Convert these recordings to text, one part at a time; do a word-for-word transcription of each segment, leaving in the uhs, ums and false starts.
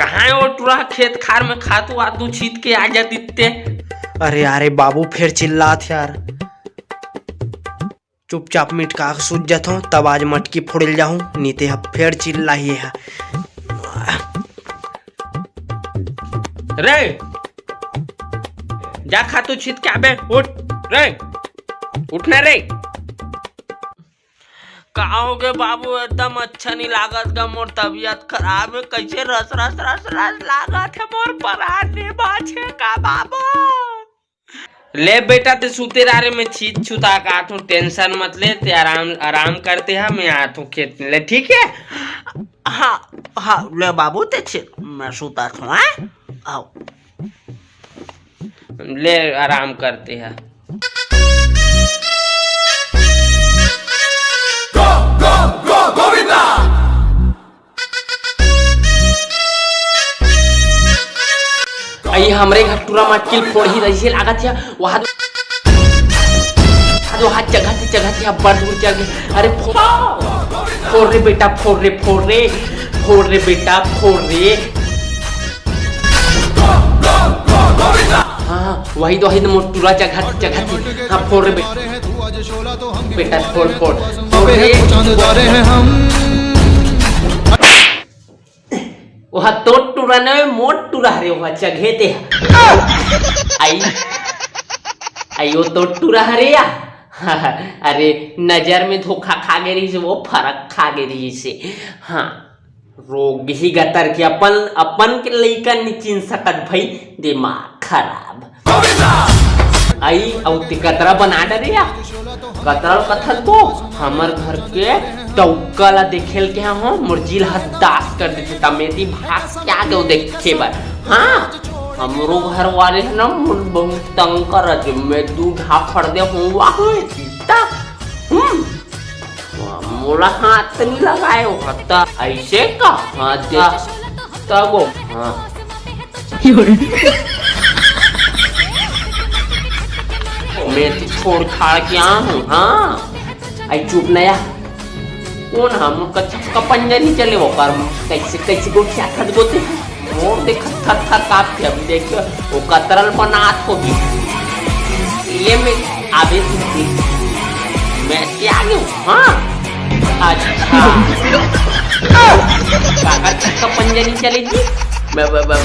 कहाँ हे वो टुरा? खेत खार में खातू वातू छीत के आ जातिस ते। अरे, अरे बाबू, फेर चिल्लात हे यार। चुपचाप मिटका के सूत जाथों, तब आज मटकी फोड़े ल जाहूं, नी ते ह फेर चिल्लाही ह। रे, जा खातू छीत के आबे, उठ रे, उठ ना रे। का होगे बाबू, एकदम अच्छा नहीं लागत गा, मोर तबीयत खराब हे, कैसे रस रस रस रस लागत हे, मोर परान नहीं बाचे का बाबू। ले बेटा, ते सुते रह रे, मैं छीत छुता काटूं, tension मत ले, ते आराम आराम करते हैं, मैं आथों खेत में, ले, ठीक है? हाँ, हाँ, ले बाबू, ते छीत, मैं सुता थों, हाँ? आओ। ले, आराम करते हैं। अई हमरे घर टूरा मटकिल फोड़ही रहिसे लागत हे, वहाँ, वहाँ जगह थे, जगह थे, अब्बड़ दूर चल गे। अरे फो-, फोड़ रे बेटा, फोड़ रे, फोड़ रे, फोड़ रे बेटा, फोड़ रे। हाँ, वही तो, वही तो मोर टूरा जगह थे, जगह थे। हाँ, फोड़ रे बे-, बेटा, फोड़, फोड़, फोड़ रे। ओहा तोर टूरा नोहे, मोर टूरा हरे, ओहा चघे ते। आई, आई, वो तोर टूरा हरे या? अरे, नजर में धोखा खा गे रहिस, वो फरक खा गे रहिस। हाँ, रोगही गतर के, अपन, अपन के लइका नी चिन सकत भई, दिमाग खराब। आई, अउ ते कतरा बना डरे या? कतरा ल कथस बो? हमर घर के टउका ला देखे ल के हो, मोर जी ल हदास कर देथे, तमेती भाग के आ गेंव देखे बर। हाँ, हमरो घर वाले हे ना, मोर बहुत तंग करत हे, मैं दू झापड़ देहूं, वाह, सीता। हम्म। मोला हाथ तो नहीं लगाए हो, त ऐसे का? हाँ, दे। तब वो, हाँ। मैं तो छोड़ छाड़ के आ हूँ, हाँ। आई चुप नया। कौन हम कच्चा का पंजा नहीं चले वो कर, कैसे, कैसे गोठिया खत गोते हैं। मोर देख थर थर कांपथे, अभी देखियो, वो कतरा ल बनात होही। ये मैं, अबे तू देख, मैं क्या गया हूँ, हाँ? अच्छा। काका चक्का पंजा नहीं चलेगी? ब-, ब-,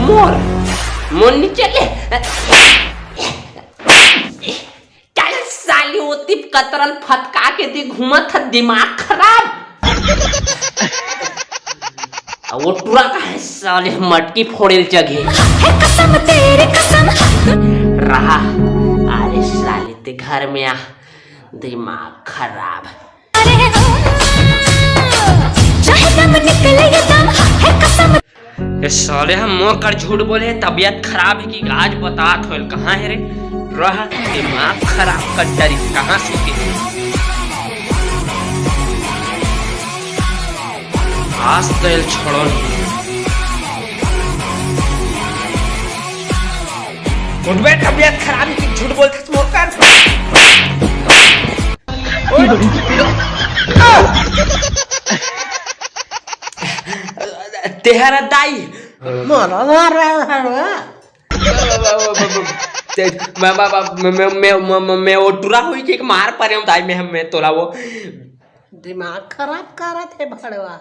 मोर, मोर नहीं चले। चल साली, ओती कतरा ल फतका के दी घूमत ह, दिमाग खराब। आ वो टुरा का है साले, मटकी फोड़े ल चघे। है कसम तेरी कसम। रहा, अरे साले ते घर में आ, दिमाग खराब। अरे ओ, चाहे दम निकले ये दम, है कसम। ए साले, हम मोर कर झूठ बोले, तबीयत खराब है कि आज बतात होल, कहाँ है रे? रह, दिमाग खराब कर डारी, कहाँ सुते? आज तो एल छोड़ो नहीं। उठ बे, तबीयत खराब है कि झूठ बोलते मोर कर। तेहरा दाई। मोला मार रहा है। ते-, मैं, मैं, मैं, मैं, मैं, मैं, मैं वो टुरा हुई कि एक मार परे हूँ दाई में, हम, मैं तोला वो। दिमाग खराब करत है भड़वा।